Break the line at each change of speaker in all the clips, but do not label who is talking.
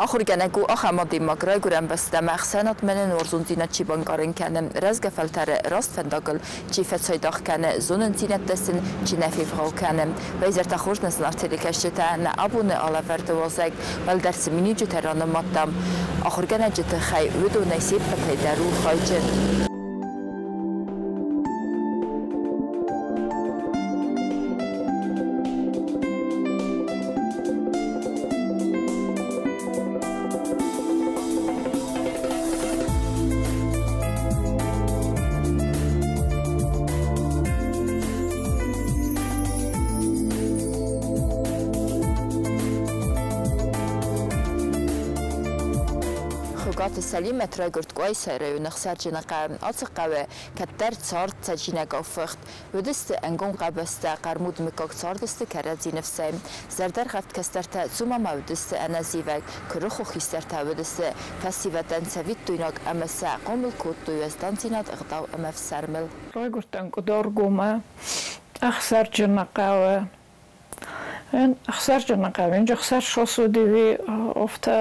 Ахуыргӕнӕг у ахӕм адӕймаг, райгуырӕн бӕстӕмӕ, ӕхсӕнадмӕ нын уарзондзинад чи банкъарын кӕны, рӕзгӕ фӕлтӕры раст фӕндагыл чи фӕцайдагъ кӕны, зонындзинӕдтӕ сын чи нӕ февгъау кӕны. Уӕ изӕртӕ хорз, нӕ зынаргъ телекӕсджытӕ, нӕ абоны алӕвӕрды уазӕг, уӕлдӕр цы миниуджытӕ ранымадтам, ахуыргӕнӕджы тыххӕй, уыдонӕй се ппӕтӕй дӕр у хайджын. Хуыгаты Сӕлимӕт райгуырд Къуайсайы районы Ӕхсӕрджыны хъӕуы. Ацы хъӕуы кӕддӕр цард цӕджджинагау фыхт. Уыдысты ӕнгом къабӕзтӕ, хъӕрмуд мыггаг цардысты кӕрӕдзи ныфсӕй. Зӕрдӕргъӕвд кӕстӕртӕ цума уыдысты ӕнӕзивӕг, куырыхон хистӕртӕ уыдысты фӕсивӕдӕн цӕвиттойнаг ӕмӕ сӕ хъомыл кодтой уӕздандзинад, ӕгъдау ӕмӕ ӕфсармыл.
Райгуырдтӕн Къуыдаргомы, Ӕхсӕрджыны хъӕуы. Ӕхсӕрджыны хъӕуы ӕхсӕр сосудиви офтӕ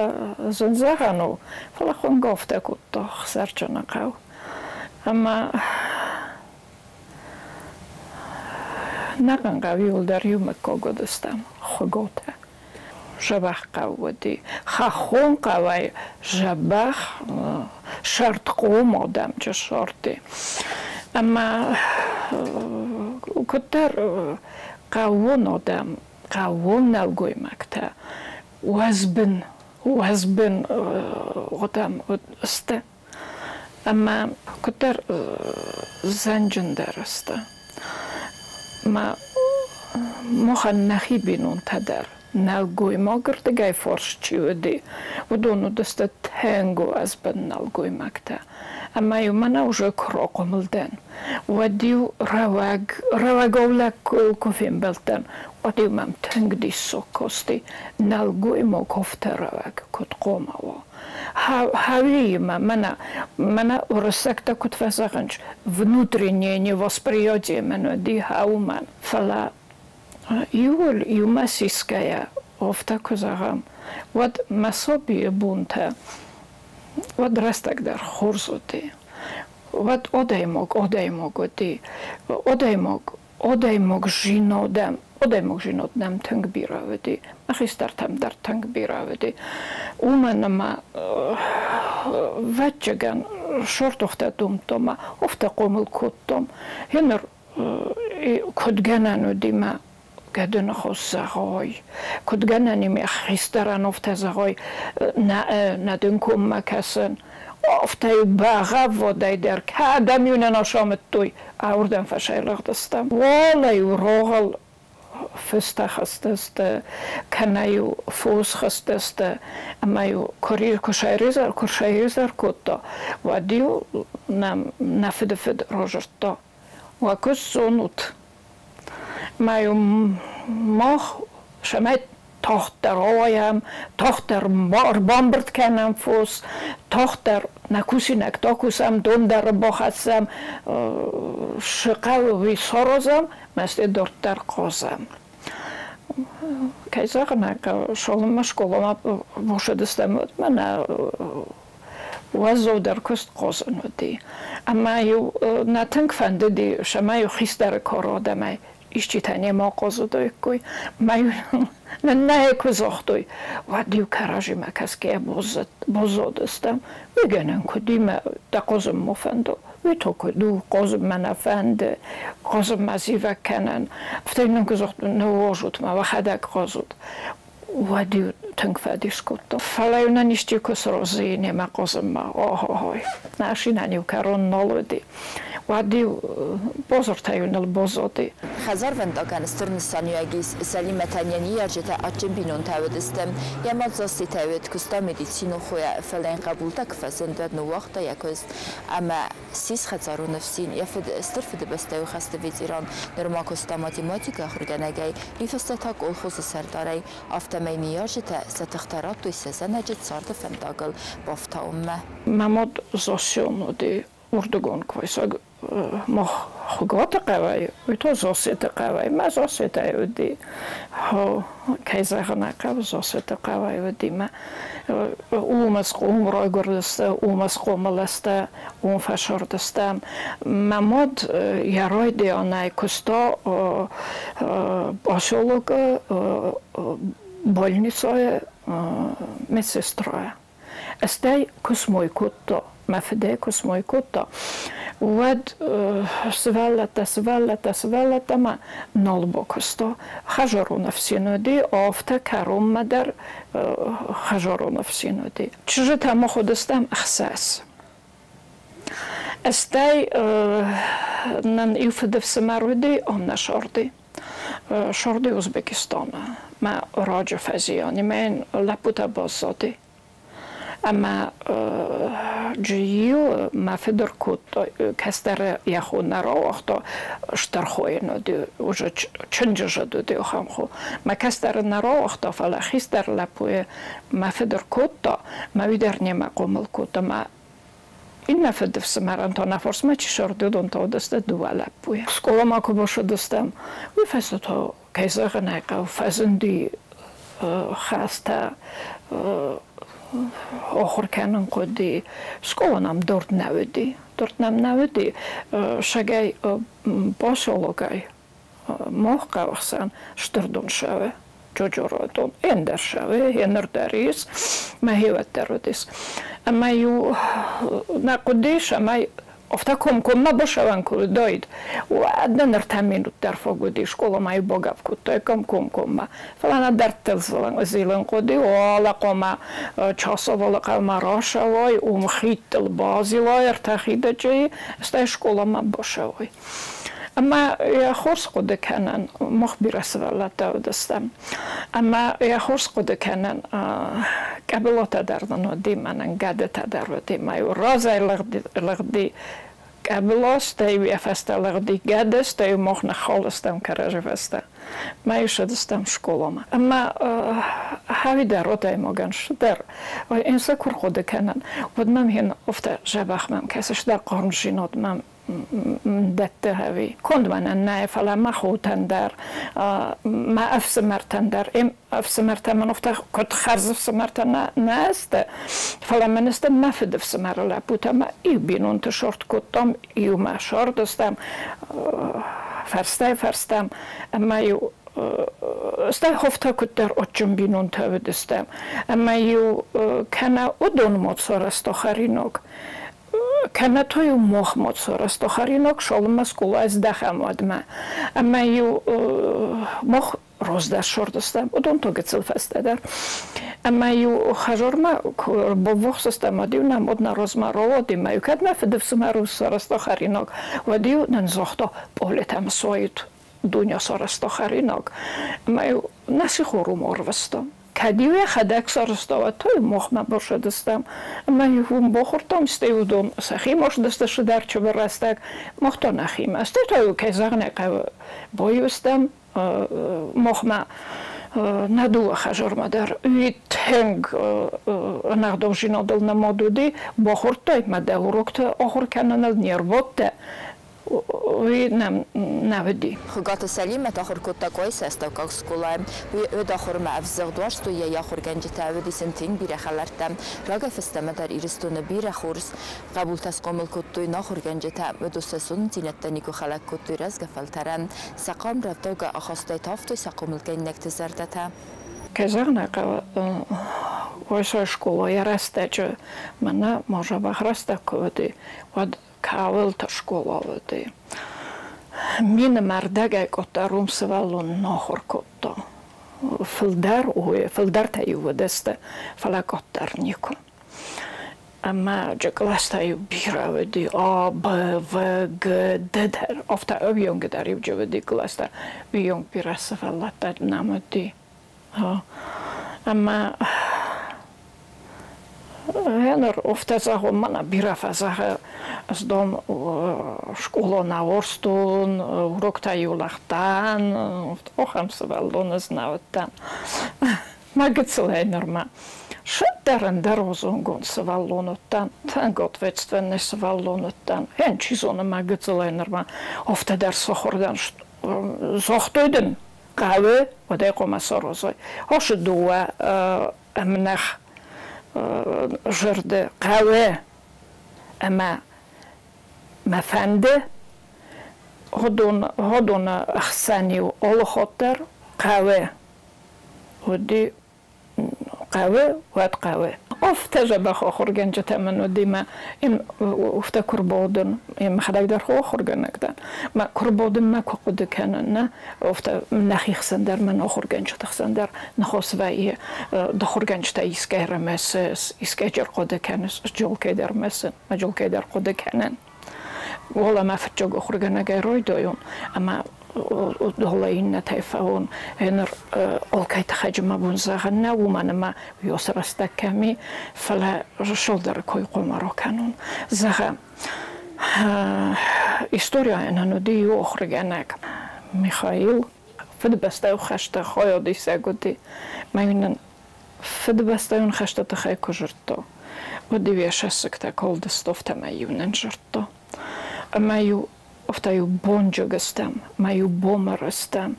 зын зӕгъӕн у, фӕлӕ хуынгӕ офтӕ кодта Ӕхсӕрджыны хъӕу. Ӕмӕ нӕхъӕн хъӕу иуылдӕр иу мыггаг уыдыстӕм, Хуыготӕ. Дзӕбӕх хъӕу уыди. Хӕххон хъӕуӕй дзӕбӕх сӕрдхъом адӕмджы сорти. Ӕмӕ куыддӕр хъӕууон адӕм, хъӕууон нӕлгоймӕгтӕ уӕзбын, уӕзбын адӕм сты. Ӕмӕ куыддӕр зӕнджындӕр сты. Мӕ махӕн нӕхи бинонтӕ дӕр нӕлгоймагырдыгӕй фарс чи уыди, уыдон уыдысты тынг уӕзбын нӕлгоймӕгтӕ. Ӕмӕ-иу мӕнӕ уже куы рахъомыл дӕн, уӕд-иу рӕуӕг, рӕуӕгау лӕг куы фембӕлдтӕн, уӕд-иу мӕм тынг диссаг касти, нӕлгоймаг афтӕ рӕуӕг куыд хъуамӕ уа. Хауиимӕ мӕнӕ, мӕнӕ уырыссӕгтӕ куыд фӕзӕгъынц, внутреннее невосприятие мӕн уыди хауымӕн. Фӕлӕ иууыл иумӕ сисгӕйӕ, афтӕ куы зӕгъӕм, уӕд мӕ сабийы бонтӕ, уӕд рӕстӕг дӕр хорз уыди. Уӕд адӕймаг адӕймаг уыди, адӕймаг адӕймаг зинадӕм, адӕймаг зинад нӕм тынг бирӕ уыди, мӕ хистӕртӕм дӕр тынг бирӕ уыди. Уымӕн ӕмӕ ӕвӕццӕгӕн сортохтӕ домдтам ӕмӕ афтӕ хъомыл кодтам. Гъеныр куыд гӕнӕн уыди мӕ гӕды ныхас зӕгъай, куыд гӕнӕн и мӕ хистӕрӕн афтӕ зӕгъай, нӕ, нӕ дын коммӕ кӕсын. Афтӕ-иу бӕгъӕввадӕй дӕр кӕдӕм-иу нӕ асамыдтой, ауырдӕм фӕсӕйлыгъдыстӕм. Уӕлӕ-иу рогъыл фыстӕ хызтысты, кӕнӕ-иу фос хызтысты, ӕмӕ-иу куы сӕризӕр кодта, уӕд-иу нӕм нӕ фыдыфыд разырдта: Уӕ куыст зонут. Мӕ-иу мах цӕмӕй тагъддӕр ауайӕм, тагъддӕр ӕрбамбырд кӕнӕм фос, тагъддӕр нӕ кусинӕгтӕ акусӕм, дон дӕр бахӕссӕм, цы хъӕуы, уый саразӕм, мӕ стӕй дарддӕр хъазӕм. Кӕй зӕгъын ӕй хъӕуы, цалынмӕ скъоламӕ бацыдыстӕм, уӕдмӕ нӕ уӕззаудӕр куыст хъазын уыди. Ӕмӕ-иу нӕ тынг фӕндыди, цӕмӕй-иу хистӕры кары адӕмӕй исчитӕ немӕ ахъазыдаиккой. Мӕ-иу нын нӕ куы загътой, уӕд-иу кӕрӕдзимӕ кӕсгӕйӕ баззадыстӕм. Уый гӕнӕн куыд и, мӕ дӕ хъазын ма фӕнда? Уый та куыд у, хъазын мӕ нӕ фӕнды, хъазынмӕ зивӕг кӕнӕн. Афтӕ нын куы загътой, ныууадзут мӕ, уӕхӕдӕг хъазут. Уӕд-иу тынг фӕдис кодтон. Фӕлӕ-иу нын исчи куы сразы и немӕ хъазынмӕ, охо-хой, машинӕн-иу кӕрон нал уыди. Уӕд-иу базыртӕ-иу ныл базади.
Хӕдзарвӕндагӕн стыр нысаниуӕг ис. Сӕлимӕтӕн йӕ ныййарджытӕ адджын бинонтӕ уыдысты. Йӕ мад Зассетӕ уыд, куыста медицинон хойӕ, фӕлӕ йын хъӕбултӕ куы фӕзынд, уӕд ныууагъта йӕ куыст ӕмӕ ссис хӕдзарон ӕфсин. Йӕ фыд Стыр Фыдыбӕстӕйы хӕсты ветеран, нырма куыста математикӕ ахуыргӕнӕгӕй, уый фӕстӕ та колхозы сӕрдарӕй. Афтӕмӕй ныййарджытӕ сӕ тыхтӕ радтой сӕ зӕнӕджы царды фӕндагыл бафтауынмӕ.
Мӕ мад Зассеон уыди. Уырдыгон кусӕг мах Хуыгаты хъӕуӕй, уый та Зассеты хъӕуӕй. Мӕ Зассетӕй уыди, кӕй зӕгъын ӕй хъӕуы, Зассеты хъӕуӕй уыди. Мӕ уымӕ уым райгуырдысты, уымӕ схъомыл сты, уым фӕсырдыстӕм. Мӕ мад йӕ райдианӕй куыста поселокы больницӕйы медсестрайӕ. Стӕй куы смой кодта, мӕ фыдӕй куы смой кодта, уӕд сывӕллӕттӕ, сывӕллӕттӕ, сывӕллӕттӕ мӕ нал бакуыста. Хӕдзарон ӕфсин уыди, афтӕ кӕронмӕ дӕр хӕдзарон ӕфсин уыди. Чызджытӕ мах уыдыстӕм ӕхсӕз. Стӕй нын иу фыдыфсымӕр уыди, аннӕ сӕрди. Сорди Узбекистоны. Мӕ раджы фӕзиан, ӕмӕ йын лӕппутӕ баззади. Ӕмӕ Джиу мӕ фыд ӕркодта, кӕстӕры йӕ хо нӕ рауагъта, стыр хо йын уыди, уже чынджызыд уыди ахӕм хо. Мӕ кӕстӕры нӕ рауагъта, фӕлӕ хистӕр лӕппуйы мӕ фыд ӕркодта, мӕ уый дӕр немӕ хъомыл кодта. Мӕ иннӕ фыдыфсымӕрӕн та нӕ фарсмӕ чи сӕрд, уыдон та уыдысты дыууӕ лӕппуйы. Скъоламӕ куы бацыдыстӕм, уый фӕстӕ та, кӕй зӕгъын ӕй хъӕуы, фӕзынди хӕстӕ ахуыр кӕнын хъуыди. Скъола нӕм дард нӕ уыди. Дард нӕм нӕ уыди. Сагӕй поселокӕй мах хъӕуы хсӕн стыр дон цӕуы, Джоджородон, ӕндӕр цӕуы, еныр дӕр ис, мӕ хиуӕттӕ уыдис. Ӕмӕ-иу нӕ хъуыдис, ӕмӕ афтӕ комкоммӕ бацӕуӕн куы уыдаид, уӕд нын 3 минут дӕр фаг уыди, скъоламӕ-иу багӕпп кодтаиккам комкоммӕ. Фӕлӕ нӕ дӕрдтыл зилын хъуыди, уалӕ хъуамӕ Часовалы хъӕумӕ рацӕуай, уым хидтыл базилай ӕртӕ хидӕджы, стӕй скъоламӕ бацӕуай. Ӕмӕ йӕ хорз хъуыды кӕнӕн, мах бирӕ сывӕллӕттӕ уыдыстӕм, ӕмӕ йӕ хорз хъуыды кӕнӕн, къӕбылатӕ дӕр нын уыди, мӕнӕн гӕдытӕ дӕр уыди. Мӕ-иу разӕй лыгъди къӕбыла, стӕй-иу йӕ фӕстӕ лыгъди гӕды, стӕй-иу мах ныххал стӕм кӕрӕдзи фӕстӕ. Мӕ-иу ссыдыстӕм скъоламӕ. Ӕмӕ хӕви дӕр адӕймагӕн дӕр ын сӕ куы рхъуыды кӕнын, уӕд мӕм йын афтӕ дзӕбӕх мӕм кӕсы, стӕй хъармдзинад мӕм дӕтты ӕви конд мӕнӕн нӕ, фӕлӕ мӕ хотӕн дӕр, мӕ ӕфсымӕртӕн дӕр. Ӕфсымӕртӕ мын афтӕ куыд хӕрз ӕфсымӕртӕ нӕ сты, фӕлӕ мын сты мӕ фыдыфсымӕры лӕппутӕ мӕ иу бинонты сорт кодтам, иумӕ сордыстӕм, фӕрстӕй-фӕрстӕм, ӕмӕ-иу стӕй хофтӕ куыддӕр адджын бинонтӕ уыдыстӕм, ӕмӕ-иу кӕнӕ уыдон мод сарӕзта хӕринаг, кӕнӕ та-иу мах сарӕзта хӕринаг, цалынмӕ скъолайы здӕхӕм, уӕдмӕ. Ӕмӕ-иу мах раздӕр сордыстӕм, уыдон та гыццыл фӕстӕдӕр. Ӕмӕ-иу хӕдзармӕ куы баввахс стӕм, уӕд-иу нӕм уӕд нӕ размӕ рауад, ӕмӕ-иу кӕд мӕ фыдыфсымӕр ус сарӕзта хӕринаг, уӕд-иу нын загъта, пъолетӕм суайут, Дуня сарӕзта хӕринаг. Ӕмӕ-иу нӕ сихор уым арвыстам. Кӕд-иу йӕхӕдӕг сарӕзта, уӕд та-иу махмӕ бацыдыстӕм. Ӕмӕ-иу уым бахордтам, стӕй уыдон сӕхимӕ ссыдысты цыдӕр чыбыр рӕстӕг, мах та нӕхимӕ. Стӕй та-иу, кӕй зӕгъын ӕй хъӕуы, баиу стӕм махмӕ нӕ дыууӕ хӕдзармӕ дӕр. Уый тынг ӕнӕгъдаудзинадыл нымад уыди. Бахордтай мӕ дӕ уроктӕ ахуыр кӕныныл не рбадтӕ, уый нӕм нӕ уыди.
Хуыгаты Сӕлимӕт ахуыр кодта Къуайсы астӕуккаг скъолайы. Уый уӕд ахуырмӕ ӕвзыгъд уарзтой йӕ ахуыргӕнджытӕ, уыдис ын тынг бирӕ хӕлӕрттӕ. Рагӕй фӕстӕмӕ дӕр Ирыстоны бирӕ хорз хъӕбултӕ схъомыл кодтой нӕ ахуыргӕнджытӕ. Уыдон сӕ зонындзинӕдтӕ никуы хӕлӕг кодтой рӕзгӕ фӕлтӕрӕн. Сӕ хъарм рӕвдаугӕ ахастӕй тавтой сӕ хъомылгӕнинӕгты зӕрдӕтӕ.
Кӕй зӕгъын ӕй хъӕуы, Къуайсайы скъолайы рӕстӕджы мӕнӕ ма дзӕбӕх рӕстӕг куы уыди, уӕд кӕуылты скъола уыди. Мины мӕрдӕгӕй къаддӕр уым сывӕллон нӕ ахуыр кодта. Фылдӕр, ой, фылдӕртӕ-иу уыдысты, фӕлӕ къаддӕр никуы. Ӕмӕ кълӕстӕ-иу бирӕ уыди А, Б, В, Г, Д дӕр. Афтӕ ӕвйонг дӕр-иу уыди кълӕстӕ. Уыйонг бирӕ сывӕллӕттӕ нӕм уыди. Ӕмӕ Гъеныр афтӕ зӕгъон, мӕнӕ бирӕ фӕзӕгъы, ӕз дам скъола нӕ уарзтон, уроктӕ-иу лӕгтӕн, ахӕм сывӕллон ӕз нӕ уыдтӕн. Мӕ гыццылӕй нырмӕ. Шеддӕр ӕндӕргъуызонгонд сывӕллон уыдтӕн, тынг ответственный сывӕллон уыдтӕн. Ен чи зоны, мӕ гыццылӕй нырма афтӕ дӕр сахуыр дӕн. Загътой дын, хъӕуы, уӕд ӕй хъуамӕ саразай. Ашы дыууӕ ӕмнӕх зӕрды хъӕуы ӕмӕ мӕ фӕнды, уыдоны ӕхсӕн-иу алы хатт дӕр хъӕуы уыди хъӕуы, уӕд хъӕуы. Афтӕ дзӕбӕх ахуыргӕнджытӕ мын уыди, мӕ афтӕ куы рбадын, мӕхӕдӕг дӕр ахуыргӕнӕг дӕн, мӕ куы рбадын, мӕ куы хъуыды кӕнын, нӕ, афтӕ нӕхи хсӕн дӕр, мӕн ахуыргӕнджыты хсӕн дӕр ныхас вӕййы, ахуыргӕнджытӕ искӕй ӕрымысыс, искӕй ӕрхъуыды кӕныс, джолкӕй дӕр мысын, мӕ джолкӕй дӕр хъуыды кӕнын. Уӕлӕ мӕ фыццаг ахуыргӕнӕгӕй райдайон ӕмӕ уӕлӕ иннӕтӕй фӕуон. Ныр алкӕй тыххӕй мӕ бон зӕгъын нӕ, уымӕн ӕмӕ уыцы рӕстӕг кӕм и, фӕлӕ сылдӕры кой хъуамӕ ракӕнон. Зӕгъӕм, историйӕн уыди иу ахуыргӕнӕг Михаил, Фыдыбӕстӕйы хӕсты хайадисӕг уыди. Мӕ йын Фыдыбӕстӕйон хӕсты тыххӕй куы зыдта, уӕд-иу йӕ сӕссыгтӕ калдысты, афтӕмӕй-иу нын зыдта. Ӕмӕ-иу афтӕ-иу бонджыг стӕм, ӕмӕ-иу бомӕр стӕм.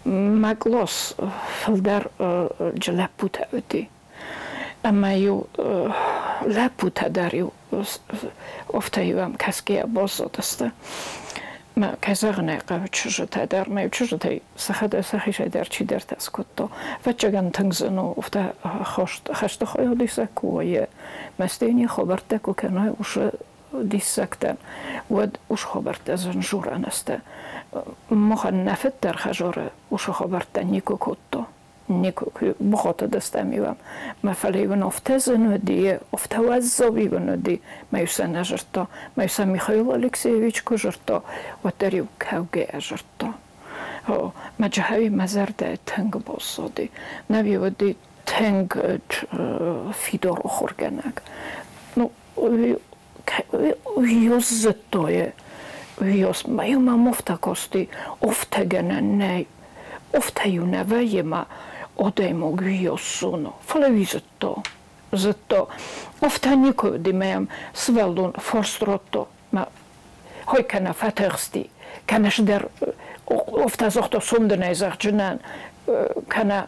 Мӕ кълас фылдӕр лӕппутӕ уыди. Ӕмӕ-иу лӕппутӕ дӕр-иу афтӕ-иу ӕм кӕсгӕйӕ баззадысты. Мӕ, кӕй зӕгъын ӕй хъӕуы, чызджытӕ дӕр, мӕ чызджытӕй сӕхӕдӕг сӕхицӕй дӕр чидӕртӕ скодта. Ӕвӕццӕгӕн, тынг зын у, афтӕ хӕсты хайадисӕг куы вӕййы, мӕстӕй хабӕрттӕ куы кӕнай уыцы диссӕгтӕн, уӕд уыцы хабӕрттӕ зын дзурӕн сты. Махӕн нӕ фыд дӕр хӕдзары уыцы хабӕрттӕ никуы кодта. Никуы бахатыдыстӕм-иу ӕм. Фӕлӕ-иу ын афтӕ зын уыди, афтӕ уӕззау-иу ын уыди, мӕ-иу сӕ нӕ зыдта. Мӕ-иу сӕ Михаил Алексеевич куы зыдта, уӕддӕр-иу кӕугӕ зыдта. Мӕ джихӕй мӕ зӕрдӕ тынг баззади. Нӕ-иу уыди тынг фидар ахуыргӕнӕг. Ну, уый зыдтой, уый мӕ-иу мӕм афтӕ касти, афтӕ гӕнӕн нӕй, афтӕ-иу нӕ вӕййы мӕ адӕймаг уыйас зоны, фӕлӕ уый зыдта, зыдта. Афтӕ никуы уыди, мӕ йӕм сывӕллон фарст радта, мӕ хой кӕнӕ фӕтыхсти, кӕнӕ цыдӕр афтӕ загъта, сом дын ӕй зӕгъджынӕн, кӕнӕ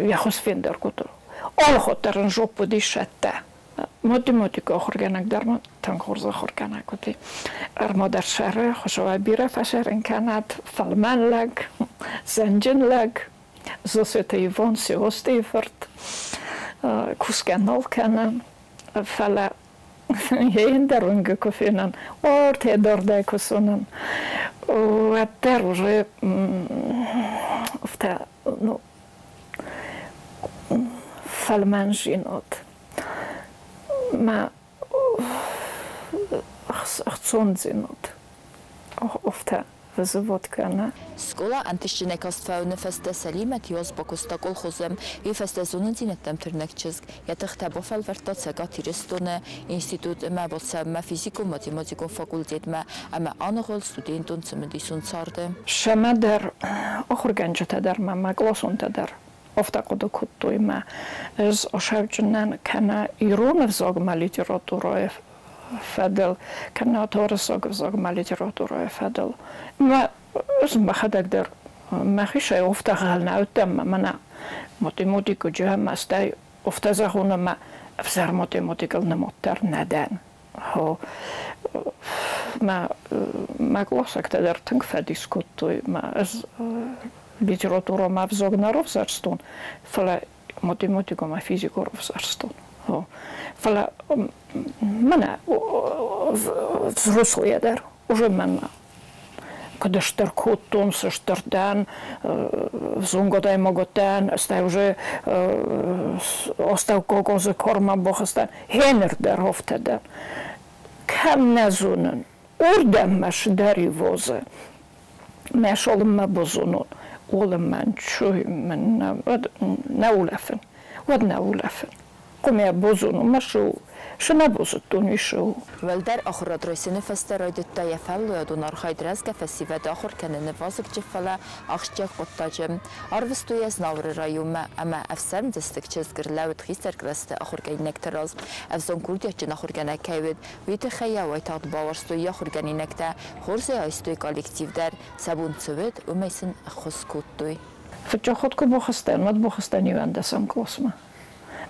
йӕ хуыз фендӕр кодта. Алы хатт дӕр ын жопп уыди сӕттӕ. Математикы ахуыргӕнӕг дӕр ма тынг хорз ахуыргӕнӕг уыди. Ӕрмадӕр сӕры Хуыцауӕй бирӕ фӕсӕрын кӕнӕд, фӕлмӕн лӕг, зӕнджын лӕг, Зассеты Иван Сеостийы фырт, кусгӕ нал кӕны, фӕлӕ йӕ ӕндӕр уынгы куы фенын, ортӕ дардӕй куы суынын, уӕддӕр уже афтӕ, ну, фӕлмӕнзинад мӕ ӕхцондзинад афтӕ вызывод кӕны.
Скъола ӕнтыстджынӕй каст фӕуыны фӕстӕ Сӕлимӕт Ёз бакуыста колхозы. Уый фӕстӕ зонындзинӕдтӕм тырнӕг чызг йӕ тыхтӕ бафӕлвӕрдта Цӕгат Ирыстоны институт ӕмӕ бацӕуынмӕ физикон-математикон факультетмӕ ӕмӕ аныгъуылд студентон цымыдисон царды.
Семӕ дӕр ахуыргӕнджытӕ дӕр ӕмӕ мӕ къласонтӕ дӕр афтӕ хъуыды кодтой, мӕ ӕз сӕвджынӕн кӕнӕ ирон ӕвзагмӕ литературӕйы фӕдыл, кӕнӕ уырыссаг ӕвзагмӕ литературӕйы фӕдыл. Мӕ ӕз мӕхӕдӕг дӕр мӕхицӕй афтӕ ӕнхъӕл нӕ уыдтӕн, мӕнӕ математикӕ ӕмӕ стӕй афтӕ зӕгъон, ӕмӕ ӕвзӕр математикыл нымад дӕр нӕ дӕн. Мӕ мӕ къласӕгтӕ дӕр тынг фӕдис кодтой, мӕ ӕз литературӕмӕ ӕвзаг нӕ равзӕрстон, фӕлӕ математикӕмӕ физикӕ равзӕрстон. Фӕлӕ мӕнӕ взрослые дӕр уже мӕнмӕ куыд стыр кодтон, цы стыр дӕн, взонг адӕймаг уыдтӕн, стӕй уже астӕуккаг азы кармӕ бахызтӕн, гъеныр дӕр афтӕ дӕн. Кӕм нӕ зонын, уырдӕм мӕ цыдӕр ивазы. Мӕ цалынмӕ базонон, уалынмӕ нцой мын нӕ улӕфын, уӕд нӕ улӕфын. Хъуамӕ базонон, мӕ цы у. Цы нӕ базыдтон, уый цы у.
Уӕлдӕр ахуырад райсыны фӕстӕ райдыдта йӕ фӕллойадон архайд рӕзгӕ фӕсивӕды ахуыр кӕныны вазыгджын, фӕлӕ ахсджиаг хъуыддаджы. Арвыстой йӕ Знауыры районмӕ, ӕмӕ ӕфсӕрмдзӕстыг чызг ӕрлӕууыд хистӕр кълӕсты ахуыргӕнинӕгты раз. Ӕвзонг курдиатджын ахуыргӕнӕг кӕй уыд, уый тыххӕй йӕ уайтагъд бауарзтой йӕ ахуыргӕнинӕгтӕ, хорз ӕй айстой коллектив дӕр, сӕ бон цы уыд, уымӕй сын ӕххуыс кодтой.
Фыццаг хатт куы бахызтӕн, уӕд бахызтӕн иуӕндӕсӕм къласмӕ.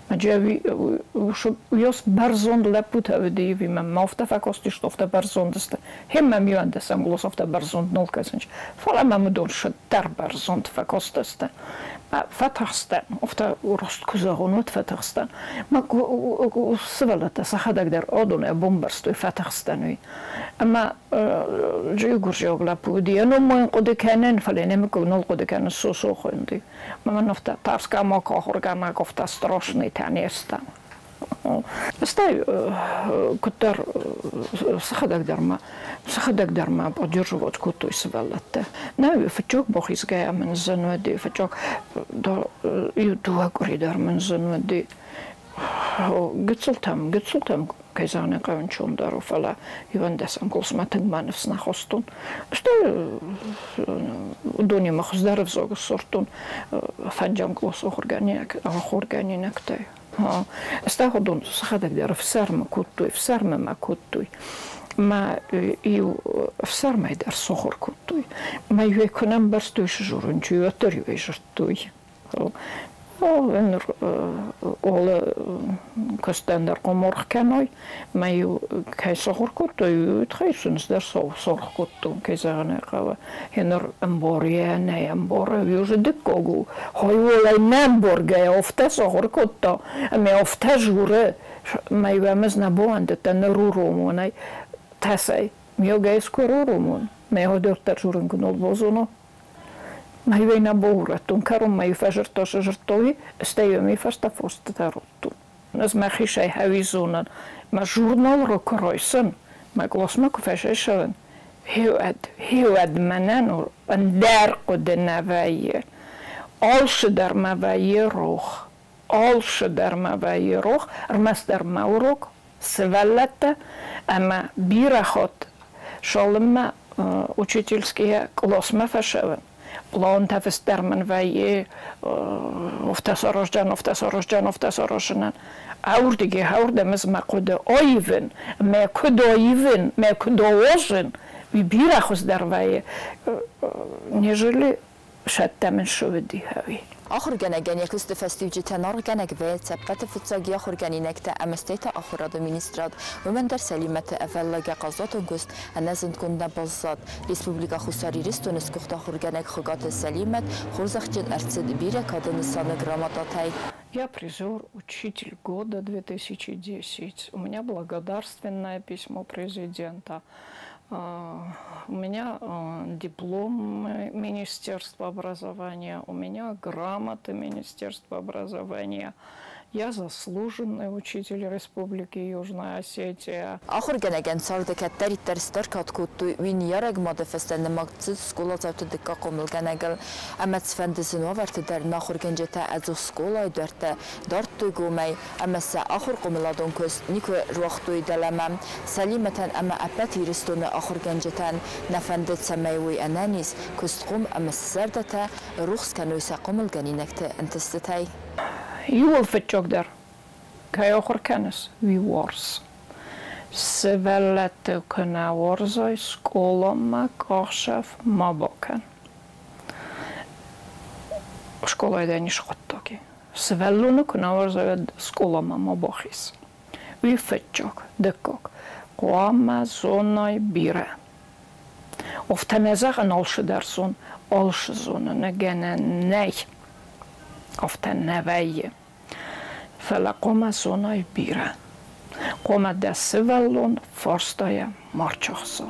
Уыйас бӕрзонд лӕппутӕ уыди, ӕви мӕм афтӕ фӕкастысты, афтӕ бӕрзонд сты. Хем мӕм иуӕндӕсӕм кълас афтӕ бӕрзонд нал кӕсынц. Фӕлӕ мӕм уыдон дӕр бӕрзонд фӕкастысты. Фӕтыхстӕн, афтӕ раст куы зӕгъон, уӕд фӕтыхстӕн. Мӕ сывӕллӕттӕ сӕхӕдӕг дӕр адонӕй бамбӕрстой, фӕтыхстӕн уый. Ӕмӕ гуырдзиаг лӕппу уыди, йӕ ном ма йын хъуыды кӕнын, фӕлӕ йӕ нӕмыг нал хъуыды кӕнын, Сосо хуынди. Мӕн афтӕ тӕрсгӕ ма куы ахуыргӕнӕг, афтӕ страшныйтӕ не стӕм. Стӕй куыддӕр сӕхӕдӕг дӕр ма поддерживать кодтой сывӕллӕттӕ. Нӕ, фыццаг бахизгӕйӕ мын зын уыди, фыццаг иу 2 къуыри дӕр мын зын уыди. Гыццылтӕм, кӕй зӕгъын ӕй хъӕуы, ӕнцондӕр у, фӕлӕ 11-ӕм къласмӕ тынг мӕ ныфс нӕ хастон. Стӕй уыдонимӕ хуыздӕр ӕвзаг ссардтон фӕндзӕм къласы ахуыргӕнинӕгтӕй. Стӕй уыдон сӕхӕдӕг дӕр ӕфсӕрмы кодтой, ӕфсӕрмы мӕ кодтой. Мӕ иу ӕфсӕрмӕй дӕр сахуыр кодтой. Мӕ иуӕй куы нӕ ӕмбӕрстой, цы дзурын, чи, уӕддӕр иуӕй дзырдтой. Ныр алы куыстӕн дӕр хъуамӕ аргъ кӕной. Мӕ иу кӕй сахуыр кодтой, уый тыххӕй сын ӕз дӕр саргъ кодтон, кӕй зӕгъын ӕй хъӕуы. Ныр ӕмбаргӕ нӕ ӕмбары, уый уже дыккаг у. Хайуалӕй нӕ ӕмбаргӕйӕ афтӕ сахуыр кодта, ӕмӕ афтӕ журы, мӕ иу ӕм ӕз нӕ бауӕндыдтӕн ныр уромон ӕй тӕсӕй. Миогӕй куы уромон, мӕ дарддӕр журын куы нал базона. Мӕ иуӕй нӕ баурӕдтон, кӕронмӕ иу фӕзырдта, сзырдтой, стӕй уый фӕстӕ фостытӕ радтон. Ӕз мӕхицӕй хӕуи зонын, мӕ журнал куы райсын, мӕ къласмӕ куы фӕсайсӕуын, гъеуӕд мӕнӕн ӕндӕр хъуыды нӕ вӕййы. Алцыдӕр мӕ вӕййы рох. Алцыдӕр мӕ вӕййы рох, ӕрмӕстдӕр мӕ урок, сывӕллӕттӕ ӕмӕ бирӕ хатт цалынмӕ учительскийӕ къласмӕ фӕцӕуын, пълантӕ фыст дӕр мын вӕййы, афтӕ сараздзӕн, афтӕ сараздзӕн, афтӕ саразынӕн. Аурдыги аурдӕм ӕз мӕ хъуыды аивын, мӕ куыд аивын, мӕ куыд ауазын, уый бирӕ хуыздӕр вӕййы, нежели сӕттӕ мын цы уыди, ӕви.
Ахуыргӕнӕгӕн йӕ куысты фӕстиуджытӕн аргъгӕнӕг вӕййынц ӕппӕты фыццаг йӕ ахуыргӕнинӕгтӕ ӕмӕ стӕй та ахуырады министрад. Уымӕн дӕр Сӕлимӕты ӕвӕллайгӕ хъазуатон куыст ӕнӕзындгонд нӕ баззад. Республикӕ Хуссар Ирыстоны сгуыхт ахуыргӕнӕг Хуыгаты Сӕлимӕт хорзӕхджын ӕрцыд бирӕ кады нысаны грамотатӕй.
Я призер «Учитель года 2010». У меня благодарственное письмо президента. У меня диплом Министерства образования, у меня грамоты Министерства образования. Я заслуженный учитель Республики Южная Осетия.
Ахуыргӕнӕгӕн царды кӕддӕриддӕр стыр кад кодтой, уый ныййарӕг мады фӕстӕ нымад цыд скъоладзауты дыккаг хъомылгӕнӕгыл. Ӕмӕ цыфӕнды зын уавӕрты дӕр нӕ ахуыргӕнджытӕ ӕдзух скъолайы дуӕрттӕ дардтой гомӕй ӕмӕ сӕ ахуыр-хъомыладон куыст никуы руагътой дӕлӕмӕ. Сӕлимӕтӕн ӕмӕ ӕппӕт Ирыстоны ахуыргӕнджытӕн нӕ фӕндыд, цӕмӕй уой ӕнӕниз, куыстхъом ӕмӕ сӕ зӕрдӕтӕ рухс кӕной сӕ хъомылгӕнинӕгты ӕнтыстытӕй.
Иууыл фыццагдӕр, кӕй ахуыр кӕныс, уый уарз. Сывӕллӕтты куы нӕ уарзай, скъоламӕ къахдзӕф ма бакӕн. Скъолайы дӕ ницы хъуыддаг и. Сывӕллоны куы нӕ уарзай, уӕд скъоламӕ ма бахиз. Уый фыццаг. Дыккаг. Хъуамӕ зонай бирӕ. Афтӕ нӕ зӕгъын, алцыдӕр зон, алцы зоныны гӕнӕн нӕй. Афтӕ нӕ вӕййы. Фӕлӕ хъуамӕ зонай бирӕ. Хъуамӕ дӕ сывӕллон фарстайӕ ма рчахса.